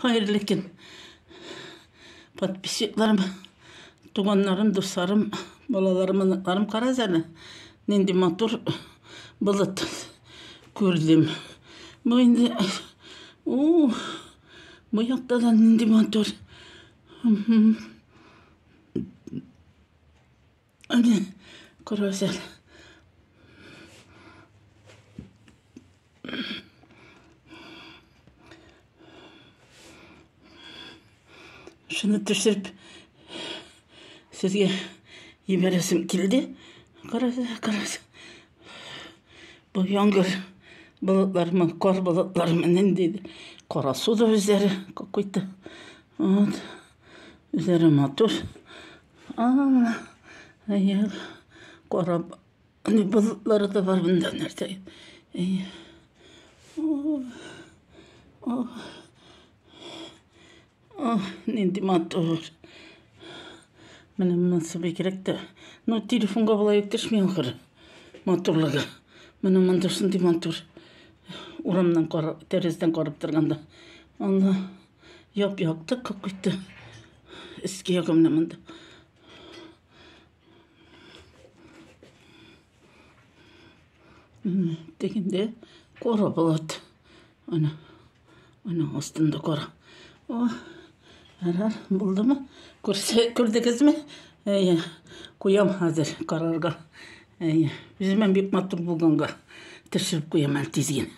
Хәерле көн. Подписчикларым, туганнарым, дусларым, балаларым, оныкларым, карагыз әле. Нинди матур болыт күрдем. Бу инде, у, бу якта да нинди матур. Әнә, карагыз әле. Шуны төшереп сезгә җибәрәсем килде. Карагыз, карагыз. Бу яңгыр болытлармы, кар болытлармы, нинди кара су да үзләре какой-то. Вот. Үзләре матур. А, әйе, кара болытлары да бар монда нәрсә. Әйе. О, о, о, нинди матур. Менә монысы бигрәк тә. Ну, телефонга болай ук төшми ахыры. Матурлыгы. Менә монда шундый матур. Урамнан карап, тәрәздән карап торганда. Алла, яп-якты какой-то. Өске ягы менә монда. Тегендә кара болыт. Ана, ана астында кара. О, ярар, булдымы? Күрсә, күрдегезме? Әйе, куям хәзер карарга. Әйе, үземә бик матур булганга төшереп куям әле тиз генә.